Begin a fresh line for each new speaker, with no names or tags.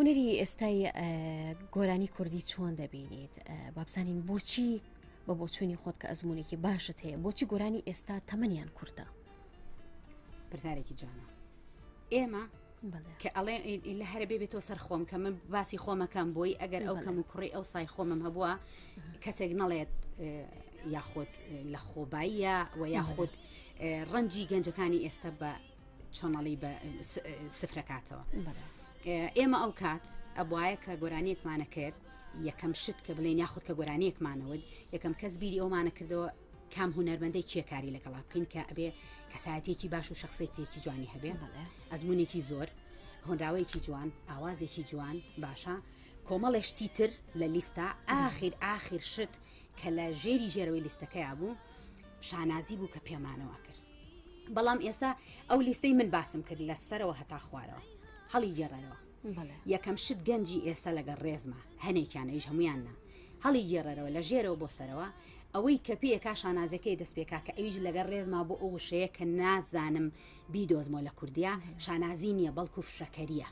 هونەری ئێستای گۆرانی کوردی چۆن دەبینیت بابزانین بۆچی بە بۆچوونی خۆت کە ئەزمونێکی باشت هەیە بۆچی گۆرانی ئێستا تەمەنیان کورتە
پرسیارێکی جوانە ئێمە کە ئەڵێ لە هەرە بێ بێتەوە سەر خۆم کە من باسی خۆمەکەم بۆی ئەگەر ئەو کەم و کوڕی ئەو سای خۆمم هەبووە کەسێک نەڵێت یاخود لە خۆباییە و یاخود ڕەنجی گەنجەکانی ئێستا بە چۆنەڵی بە سفرەکاتەوە ئێمە ئەو کات ئەبواە کە گۆرانیەکمانە کرد یەکەم شت کە بڵێن یاخود کە گۆرانیەکمانەوت یەکەم کەس بیری ئەومانە کردەوە کام هونەرمەندەی کێ کاری لەگەڵا بکەین کە ئەبێ کەسایەتێکی باش و شخصێتێکی جوانی هەبێ ئەزمونێکی زۆر هۆنراوەیەکی جوان ئاوازێکی جوان باشە کۆمەڵێ شتی تر لە لیستا ئاخیر ئاخیر شت کە لە ژێری ژێرەوەی لیستەکەیا بوو شانازی بوو کە پێمانەوە کرد بەڵام ئێستا ئەو لیستەی من باسم کرد لە سەرەوە هەتا خوارەوە هەڵی گێڕەرەوە یەکەم شت گەنجی ئێستا لەگەڵ ڕێزمە هەنێکیان ئەویش هەمویان نا هەڵی گێڕەرەوە لە ژێرەوە بۆ سەرەوە ئەوەی کە پێکا شانازەکەی دەست پێکا کە ئەویش لەگەڵ ڕێزما بۆ ئەو وشەیە کە نازانم بیدۆزمەوە لە کوردیا شانازی نییە بەڵکو فشەکەریە.